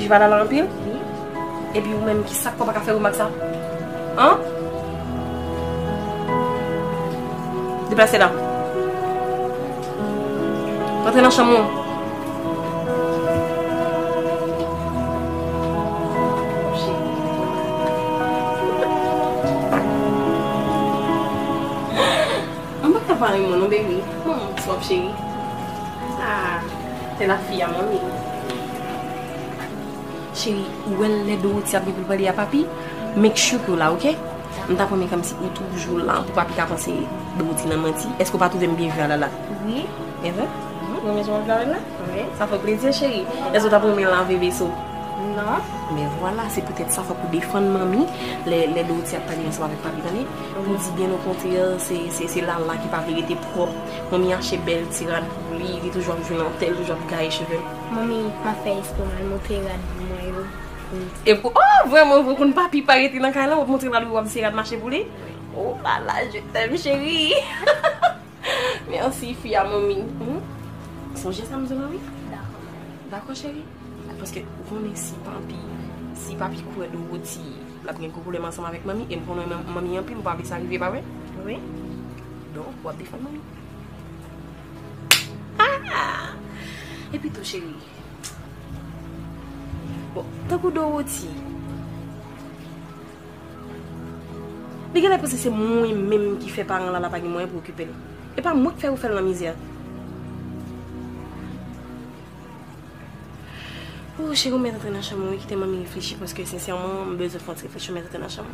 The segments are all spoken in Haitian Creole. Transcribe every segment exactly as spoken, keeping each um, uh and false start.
Li pale la anpil? Wi. Epi ou menm, ki sa k fè w pa ka fè remak sa? An? Deplase la. Rantre nan chanm ou. Mwen pa ka pale mwen non, baby. Mwen twòp, cheri. Ah, se la fi a manmi. Cheri, ou wè lè Dorothy ap gen pou l pale a papi, make sure ke w la, oke? M ta pwomèt kòmsi ou toujou la pou papi ka panse Dorothy nan manti. Èske w pa twouve m byen jwe a Lala? Wi. Ehe. Ou renmen jan w ap jwe avè l la? Wi. Sa fè w plezi, cheri. Èske w ta pwomèt lave veso? Non. Men vwala, se poutèt sa fòk ou defann manmi lè, lè Dorothy ap pale ansanm avèk papi, tande? Pou di byen okontrè, se, se, se Lala ki pa vle rete pwòp. Manmi achte bèl ti rad pou li, li toujou ap jwenn nan tèl, toujou ap gaye cheve l. Manmi, m ap fè espre m al montre rad mwen yo. E pou, oh, vrèman, vre konn papi pa rete nan kay la, w ap montre rad ou, w ap se rad mache pou li? Oh la la, je t'aime, chérie. Mèsi, fi a manmi. Hmm? Sonje sa m di w la, wi? Dakò. Dakò, cheri? Paske ou konnen si papi, si papi kwè Dorothy, l ap gen gwo pwoblèm ansanm avèk manmi, e m konnen manmi, manmi anpil, ou pa vle sa rive, pa vre? Wi. Donk, w ap defann manmi. Ah! Epi tou, cheri, bon, tankou Dorothy, li genlè panse se mwen menm ki fè paran Lala pa gen mwayen pou okipe l. E pa mwen k fè yo fè l nan mizè. Oh, cheri, ou mèt antre nan chanm ou, wi, kite manmi reflechi, paske, sensèman, m bezwen fè yon ti reflechi, ou mèt antre nan chanm ou.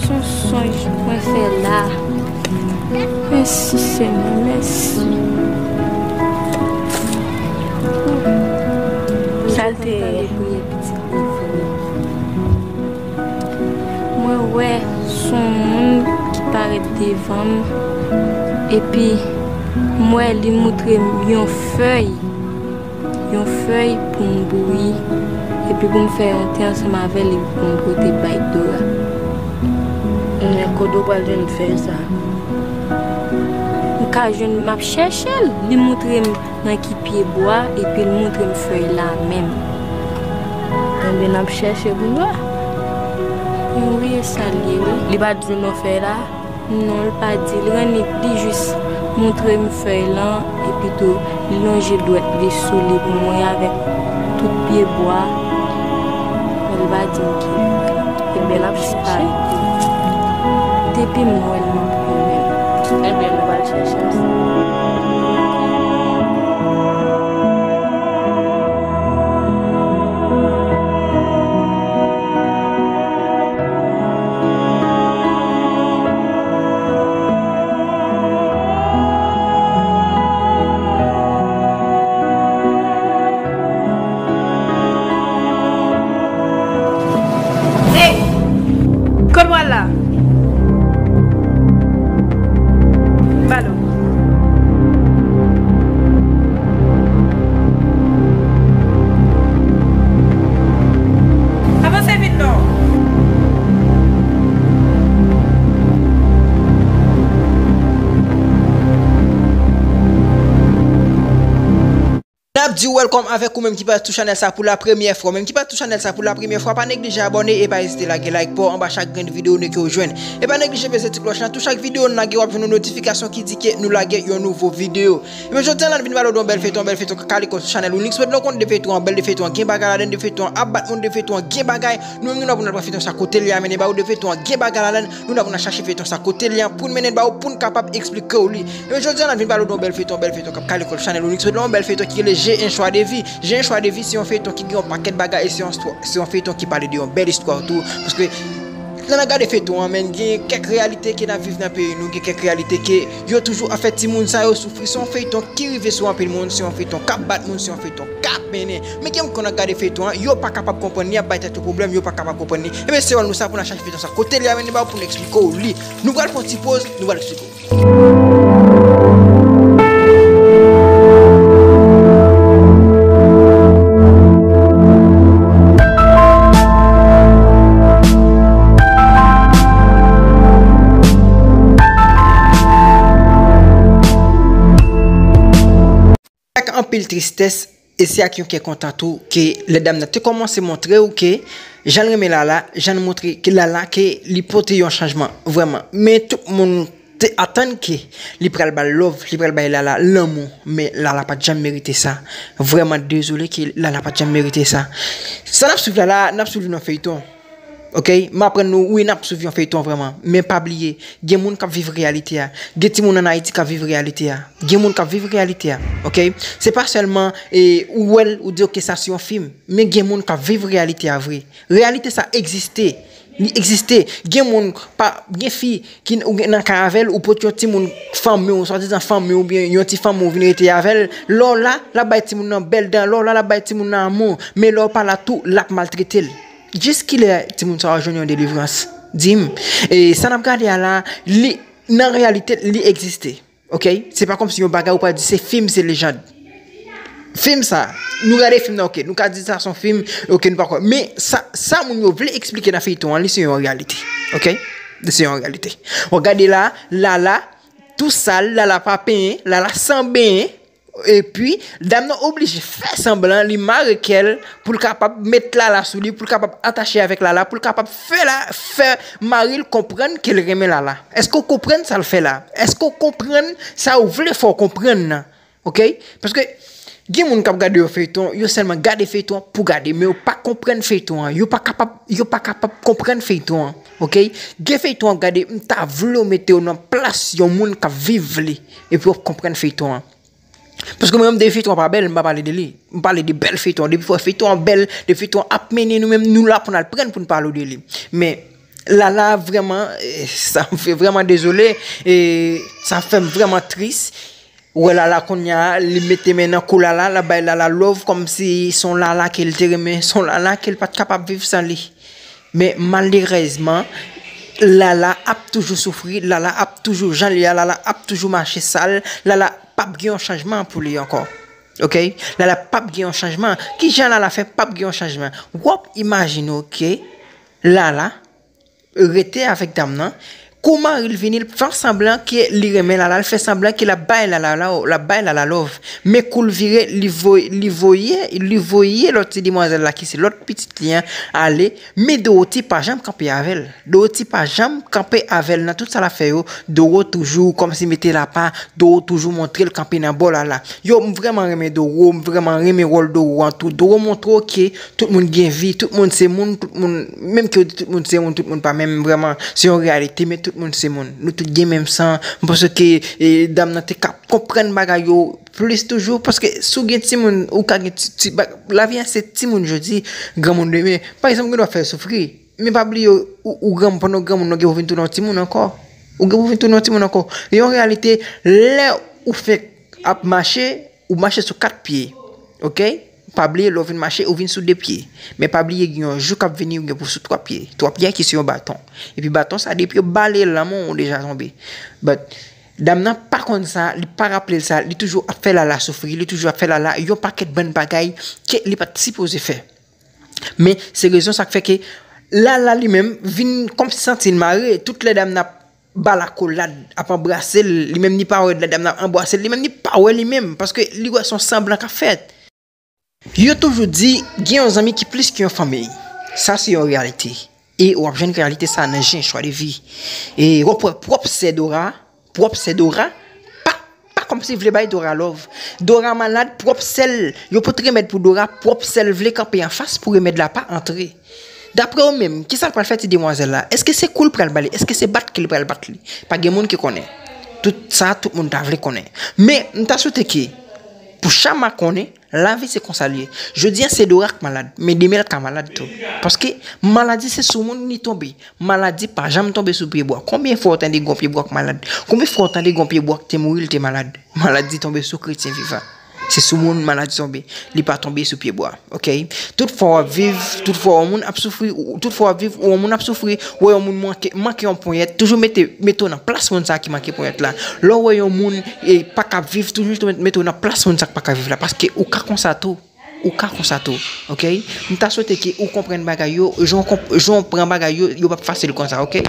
Son sonj mwen fè la. Mèsi, Senyè, mèsi. Sa l te ye? Mwen wè s on moun ki parèt devan m, epi m wè li moutre m yon fèy, yon fèy pou m bouyi, epi pou m fè yon te ansanm avè l, epi pou m pote bay Dora. Men kote w pral jwenn fèy sa? M ka jwenn, m ap chèche l, li moutre m nan ki pye bwa, epi l moutre m fèy la menm. Enben, n ap chèche pou n wè. Wi, e sa l ye, wi. Li pa t di w non fèy la? Non, l pa di. L rannik, li jis moutre m fèy lan, epi tou, li lonje dwèt li sou li pou mwen avèk tout pye bwa. Men l pa di m ki. Enben, n ap chèche. Depi m wè l, m ap konnen. Enben, nou pral chèche ansanm. Hey! Kote w al la? Balo. Avanse vit non. N ap di w welcome avèk ou menm ki parèt sou chanèl sa pou la premyè fwa. Menm ki parèt sou chanèl sa pou la premyè fwa, pa neglije abòne e pa ezite lage like pa w anba chak grenn videyo nou ke w jwenn. E pa neglije peze ti klòch lan, tou chak videyo n lage w ap jwenn yon notifikasyon ki di ke nou lage yon nouvo videyo. Ebyen, jodi a la, n vin pale w de yon bèl feyton, yon bèl feyton k ap kale kò sou chanèl Ounix Media. Nou konn de feyton an bèl, de feyton an gen bagay ladan, de feyton an ap bat moun, de feyton an gen bagay. Nou menm, nou la pou n al pran feyton sa kote l ye a mennen ba ou, de feyton an gen bagay ladan. Nou la pou n al chache feyton sa kote l ye a pou n mennen l ba ou, pou n kapab eksplike w li. Ebyen, jodi a, n vin pale w de yon bèl feyton, yon bèl feyton k ap kale kò sou chanèl Ounix Media, yon bèl feyton ki rele J'ai un choix de vie. J'ai un choix de vie, se yon feyton ki gen yon pakèt bagay e se yon, se yon feyton ki pale de yon bèl istwa tou. Paske, lè n ap gade feyton an, men gen kèk reyalite ke n ap viv nan peyi nou, gen kèk reyalite ke yo toujou ap fè timoun sa yo soufri. Se yon feyton ki rive sou anpil moun, se yon feyton k ap bat moun, se yon feyton k ap mennen. Men gen moun ki konn ap gade feyton an, yo pa kapab konprann li, y ap bay tèt yo pwoblèm, yo pa kapab konprann li. Ebyen, se wòl nou sa pou n al chache feyton sa kote l ye a mennen ba ou pou n eksplike w li. Nou pral fè yon ti poz, nou pral eksplike w. anpil tristès, e se ak yon kè kontan tou ke lè dam nan te kòmanse montre w ke jan l renmen Lala, jan l montre ke Lala ke li pote yon chanjman vrèman. Men tout moun te atann ke li pral ba l love, li pral bay Lala lanmou, men Lala pa t janm merite sa. Vrèman dezole ke Lala pa t janm merite sa. Sa n ap swiv la la, n ap swiv nan feyton. Ok, m aprann nou, wi, n ap swiv yon feyton vrèman. Men pa bliye, gen moun k ap viv reyalite a. Gen timoun ann Ayiti k ap viv reyalite a. Gen moun k ap viv reyalite a. Ok, se pa sèlman e, ou wè l, ou di, ok, sa se yon fim. Men gen moun k ap viv reyalite a vre. Reyalite sa egziste. Li egziste. Gen moun, pa, gen fi ki ou gen nan kay avè l, ou pote yon timoun fanmi w, swadizan fanmi w, oubyen yon ti fanmi w vin rete avè l. Lè w la, l ap bay timoun nan bèl dan, lè w la, l ap bay timoun nan amou. Men lè w pa la tou, l ap maltrete l. Jis kilè timoun sa yo jwenn yon delivrans? Di m. E sa n ap gade a la, li, nan reyalite, li egziste. Ok? Se pa kòmsi yon bagay ou pral di se fim, se lejann. Fim sa, nou gade fim nan, ok, nou ka di sa se yon fim, ok, nou pa kwè. Men sa, sa moun yo vle eksplike nan feyton an, li se yon reyalite. Ok? Li se yon reyalite. W ap gade la, Lala, tou sal, Lala pa penyen, Lala san benyen. Epi, dam nan oblije fè sanblan, li mare kè l pou l kapab met Lala sou li, pou l kapab atache avèk Lala, pou l kapab fè la, fè mari l konprann ke l renmen Lala. Èske w konprann sa l fè la? Èske w konprann sa ou vle fè w konprann nan? Ok? Paske gen moun k ap gade yon feyton, yo sèlman gade feyton an pou gade, men yo pa konprann feyton an. Yo pa kapab, yo pa kapab konprann feyton an. Ok? Gen feyton w ap gade, m ta vle w mete w nan plas yon moun k ap viv li, epi w ap konprann feyton an. Paske mwen menm, depi feyton an pa bèl, m pa pale de li. M pale de bèl feyton an. Depi fè feyton an bèl, depi feyton an ap mennen, nou menm, nou la pou n al pran pou n pale de li. Men, Lala vrèman, eh, sa m fè vrèman dezole, e sa fè m vrèman tris. Ou wè Lala kounye a, li mete men nan kou Lala, l ap bay Lala love kòmsi se yon Lala ke l te renmen, se yon Lala ke l pa t kapab viv san li. Men malerèzman, Lala ap toujou soufri, Lala ap toujou jan l ye a, Lala ap toujou mache sal, Lala p ap gen yon chanjman pou li ankò. Ok? Lala p ap gen yon chanjman. Kijan Lala fè p ap gen yon chanjman? W ap imajine w ke Lala rete avèk dam nan. Kou mari l vini, l fè sanblan ke li renmen Lala, l fè sanblan ke l ap bay Lala, l ap bay Lala love. Men kou l vire, li voye, li voye, li voye lòt ti demwazèl la ki se lòt pitit li an ale. Men Dorothy pa janm kanpe avè l. Dorothy pa janm kanpe avè l nan tout sa l ap fè yo. Doro toujou kòmsi mete l apa, Doro toujou montre l kanpe nan bò Lala. Yo, m vrèman renmen Doro, m vrèman renmen wòl Doro an tou. Doro montre w ke tout moun gen vi, tout moun se moun, tout moun, menm ke yo di tout moun se moun, tout moun pa menm vrèman, se yon reyalite, men tout moun se moun. Nou tout gen menm san. M panse ke, e, dam nan te ka konprann bagay yo plis toujou, paske si w gen timoun, ou ka gen ti, ti ba-, lavi a se timoun jodi, granmoun demen. Pa egzanp, ou gen dwa fè l soufri. Men pa bliye, ou, ou granmoun, pandan w granmoun, ou gen pou vin tounen yon timoun ankò. Ou gen pou vin tounen yon timoun ankò. E yon reyalite, lè ou fenk ap mache, ou mache sou kat pye. Ok? Pa bliye, lè w vin mache, ou vin sou de pye. Men pa bliye, gen yon jou k ap vini, ou gen pou sou twa pye. Twa pye a ki se yon baton. Epi baton sa, depi yo bale l nan men w, ou deja tonbe. But, dam nan pa konn sa, li pa raple l sa, li toujou ap fè Lala soufri, li toujou ap fè Lala yon pakèt bann bagay ke li pa t sipoze fè. Men se rezon sa k fè ke Lala li menm vin kòmsi santi l mare. Tout lè dam nan ap ba l akolad, ap anbrase l, li menm li pa wè lè dam nan ap anbrase l, li menm li pa wè li menm, paske li wè se yon sanblan k ap fèt. Yo toujou di, gen yon zanmi ki plis ke yon fanmi. Sa se yon reyalite. E w ap jwenn reyalite sa nan Jen Chwa de Vi. E w ap wè pwòp sè Dora, pwòp sè Dora, pa, pa kòmsi vle bay Dora love. Dora malad, pwòp sè l, yo pot remèd pou Dora, pwòp sè l vle kanpe anfas pou remèd la pa antre. Daprè w menm, kisa l pral fè ti demwazèl la? Èske se kou l pral ba li? Èske se bat ke l pral bat li? Pa gen moun ki konnen. Tout sa, tout moun ta vle konnen. Men, m ta swete ke, pou Chama konnen, lavi se konsa l ye. Jodi a se Dora k malad, men demen l ka malad tou. Paske maladi se sou moun li tonbe. Maladi pa janm tonbe sou pye bwa. Konbyen fwa w tande gen yon pye bwa k malad? Konbyen fwa w tande gen yon pye bwa k te mouri, l te malad? Maladi tonbe sou kretyen vivan. Se sou moun maladi tonbe. Li pa tonbe sou pye bwa. Ok? Tout fwa w ap viv, tout fwa yon moun ap soufri, ou, tout fwa w ap viv, ou yon moun ap soufri, ou wè yon moun manke, manke yon ponyèt, toujou mete, mete w nan plas moun sa ki manke ponyèt la. Lè w wè yon moun, e, pa ka viv, toujou mete w nan plas moun sa k pa ka viv la. Paske ou ka konsa tou. Ou ka konsa tou. Ok? M ta swete ke ou konprann bagay yo, jan w konp-, jan w pran bagay yo, yo p ap fasil konsa, ok?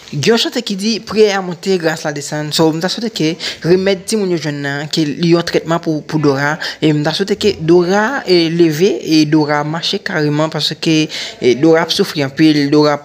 Gen yon chante ki di, priyè a monte, gras la desann. So, m ta swete ke remèd timoun yo jwenn nan, ke li yon trètman pou, pou Dora. E m ta swete ke Dora e, leve, e Dora mache kareman, paske e, Dora ap soufri anpil, Dora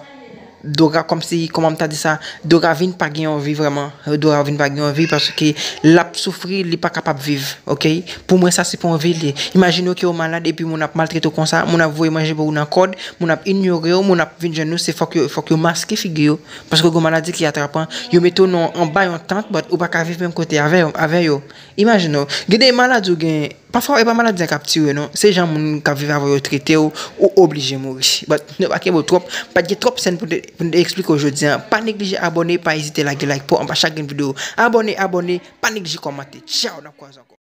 Dora kòmsi, kòman m ta di sa, Dora vin pa gen yon vi vrèman. Dora vin pa gen yon vi paske l ap soufri, li pa kapab viv, oke? Pou mwen, sa se pa yon vi li ye. Imajine w ke w malad epi moun ap maltrete w konsa, moun ap voye manje pou ou nan kòd, moun ap inyore w, moun ap vin jwenn ou, se fòk yo, fòk yo maske figi yo. Paske gen maladi ki atrapan, yo mete w nan anba yon tant, but ou pa ka viv menm kote avè, avè yo. Imajine w, gen de maladi ou gen, pafwa e pa maladi a k ap tire w non, se jan moun k ap viv avè w yo trete w, ou oblije mouri. But, nou pa kenbe w twòp, pa t gen twòp sèn pou n te, pou n te eksplike w jodi a. Pa neglije abòne, pa ezite lage like pa w anba chak grenn videyo. Abòne, abòne, pa neglije kòmante. Tchaw, n ap kwaze ankò.